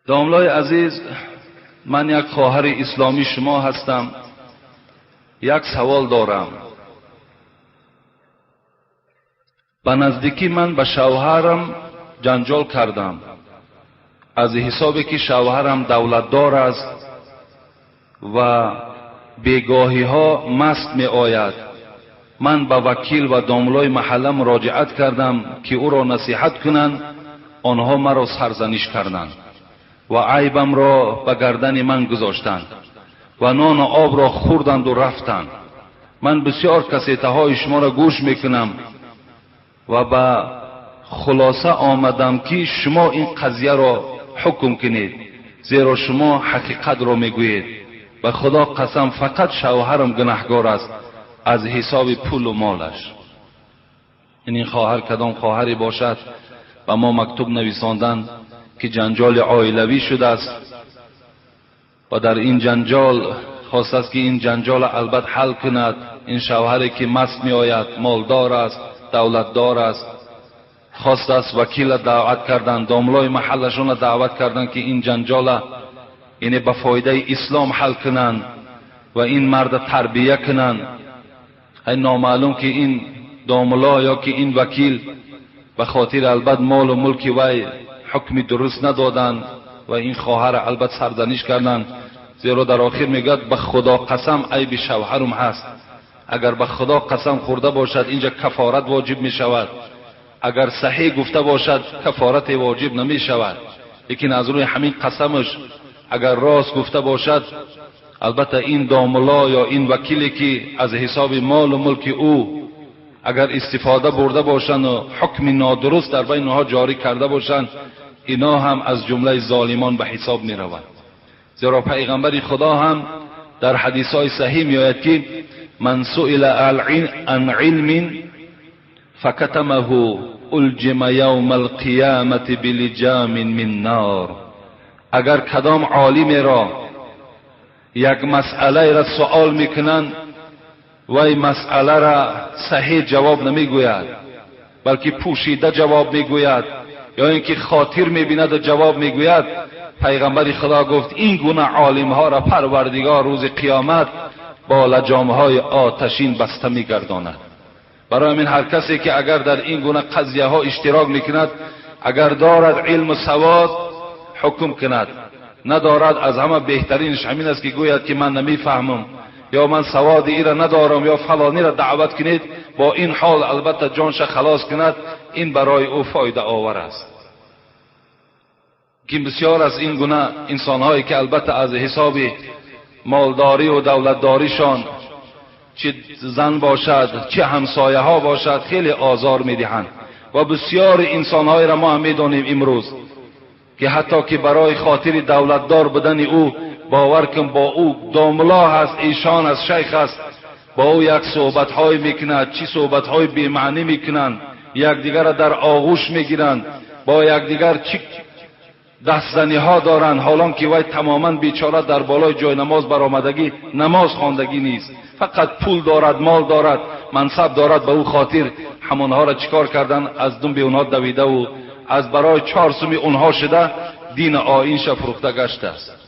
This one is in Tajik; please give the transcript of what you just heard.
Домлای азиз, ман як хоҳари исломии шумо ҳастам. Як савол дорам. Ба наздикӣ ман ба шавҳарам ҷанҷол кардам. Аз ҳисобе ки шавҳарам давлатдор аст ва бегоҳиҳо маст меояд. Ман ба вакил ва домлои маҳалла муроҷиат кардам, ки ӯро насиҳат кунанд. Онҳо маро сарзаниш карданд ва айбамро ба гардани ман гузоштанд ва нону обро хӯрданду рафтанд. Ман бисёр кассетаҳои шуморо гӯш мекунам ва ба хулоса омадам, ки шумо ин қазияро ҳукм кунед, зеро шумо ҳақиқатро мегӯед. Ба Худо қасам, фақат шавҳарам гунаҳгор аст аз ҳисоби пулу молаш. Ин хоҳар кадом хоҳаре бошад, ба мо мактуб нависонданд, ки ҷанҷоли оилавӣ шудааст ва дар ин ҷанҷол хостааст, ки ин ҷанҷол албат ҳал кунад. Ин шавҳаре ки маст меояд, молдор аст, давлатдор аст, хостааст вакила даъват кардан, домлои маҳаллашонро даъват кардан, ки ин ҷанҷола яъне ба фоидаи ислом ҳал кунанд ва ин марда тарбия кунанд. Ай номаълум, ки ин домло ё ки ин вакил ба хотири албат молу мулки вай ҳукми дуруст надоданд ва ин хоҳара албат сарзаниш карданд. Зеро дар охир мегӯяд: ба Худо қасам, айби шавҳарум ҳаст. Агар ба Худо қасам хӯрда бошад, инҷа кафорат воҷиб мешавад. Агар саҳеҳ гуфта бошад, кафорате воҷиб намешавад. Лекин аз рӯи ҳамин қасамаш агар рост гуфта бошад, албатта ин домулло ё ин вакиле, ки аз ҳисоби молу мулки ӯ агар истифода бурда бошанд ва ҳукми нодуруст дар байни онҳо ҷорӣ карда бошанд, ино ҳам аз ҷумлаи золимон ба ҳисоб мераванд. Зеро пайғамбари Худо ҳам дар ҳадисҳои саҳеҳ меояд, ки ман суила ан илмин факатамаҳу улҷима явма алқиямати билиҷамин мин нор. Агар кадом олимеро як масъалаеро суол мекунанд, вай масъаларо саҳеҳ ҷавоб намегӯяд, балки пӯшида ҷавоб мегӯяд ё ин ки хотир мебинаду ҷавоб мегӯяд, пайғамбари Худо гуфт: ин гуна олимҳоро Парвардигор рӯзи қиёмат бо лаҷомҳои оташин баста мегардонад. Барои ҳамин ҳар касе ки агар дар ин гуна қазияҳо иштирок мекунад, агар дорад илму савод, ҳукм кунад, надорад, аз ҳама беҳтаринаш ҳамин аст, ки гӯяд, ки ман намефаҳмам ё ман саводи иро надорам ё фалониро даъват кунед. Бо ин ҳол албатта ҷонша халос кунад, ин барои ӯ фоидаовар аст. Ки бисёр аз ин гуна инсонҳое ки албатта аз ҳисоби молдорӣ ва давлатдоришон, чӣ зан бошад, чӣ ҳамсояҳо бошад, хеле озор медиҳанд. Ва бисёри инсонҳоеро мо ҳам медонем имрӯз, ки ҳатто ки барои хотири давлатдор будани ӯ, бовар кун, бо ӯ домло ҳаст, эшон аст, шайх аст, бо ӯ як суҳбатҳое мекунад, чӣ суҳбатҳои бемаънӣ мекунанд, якдигарро дар оғӯш мегиранд, бо якдигар чӣ дастзаниҳо доранд, ҳолон ки вай тамоман бечора дар болои ҷои намоз баромадагӣ, намоз хондагӣ нест, фақат пул дорад, мол дорад, мансаб дорад. Ба ӯ хотир ҳамонҳоро чӣ кор кардан, аз думби онҳо давидаву аз барои 4 суми онҳо шуда, дину оинша фурӯхта гаштааст.